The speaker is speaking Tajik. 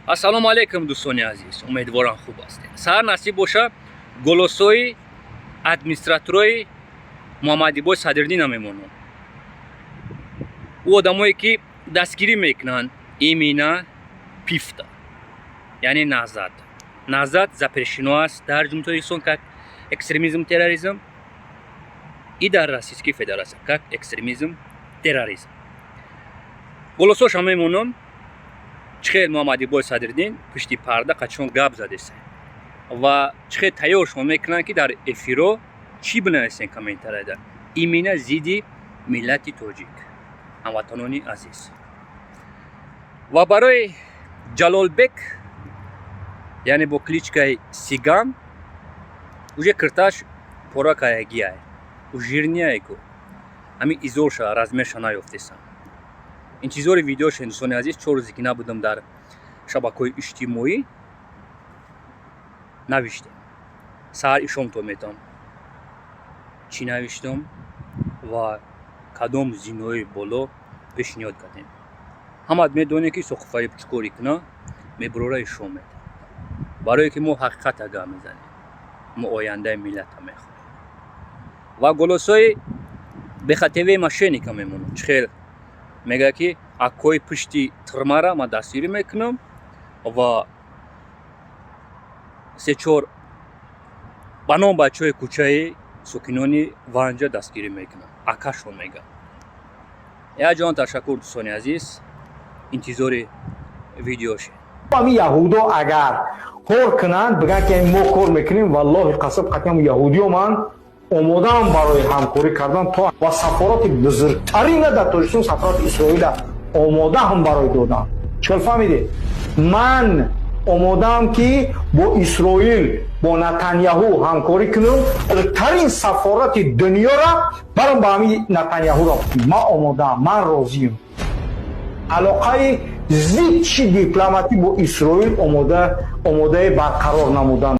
Ассалому алайкум, дӯстони азиз, умедворам, хуб ҳастед. Саҳар насиб боша, голосои администраторои Муҳаммадибой Садриддина мемонам. Ӯ одамое, ки дастгирӣ мекунанд именно ПИФта, яъне Наҳзат. Наҳзат запрещено аст дар Ҷумҳурии Тоҷикистон как экстремизм, терроризм и дар Российской Федерация как экстремизм, терроризм. Голосоша мемонам, чӣ хел Муҳаммадибой Садриддин пушти парда қачон гап задеса ва чӣ хел тайёр шумо мекунанд, ки дар эфиро чӣ бинависен комментарияда именно зидди миллати тоҷик. Ҳамватанони азиз, ва барои Ҷалолбек, яъне бо кличкаи Сиган, уже кирташ пора каягиай, у жирный ку, ҳамин изорша размерша наёфтесан. Интизори видеоша, дӯстони азиз. 4 рӯзе ки набудам дар шабакаҳои иҷтимоӣ, навиштем. Саҳар ишомто метавон чӣ навиштам ва кадом зинои боло пешниҳод кардем. Ҳамат медонем, ки соқуфариб чӣ корӣ куна, мебурора, ишом медиҳад, барое ки мо ҳақиқата гап мезанем, мо ояндаи миллата мехоҳем. Ва голосои бехатевии мошенника мемонам, чӣ хел мегӯяд, ки аккои пушти тирмара ман дастгирӣ мекунам ва сечор ба ном бачаҳои кӯчаи сокинони Ванҷа дастгирӣ мекунам, акашон мегӯяд. Як ҷон ташаккур, дӯстони азиз, интизори видеоше. Ҳамин яҳудо агар кор кунанд, бигӯянд, ки мо кор мекунем, валлоҳи қасаб, қатъиам яҳудиё ман омодаам барои ҳамкорӣ кардан то ва сафорати бузургтарина дар Тоҷикистон, сафорати Исроила омодаам барои додан. Чикор фаҳмидед? Ман омодаам, ки бо Исроил, бо Натаняҳу ҳамкорӣ кунам. Бузургтарин сафорати дунёра барам ба ҳамин Натаняҳуро ман омодаам, ман розиам. Алоқаи зичи дипломатӣ бо Исроил омодаи барқарор намудан.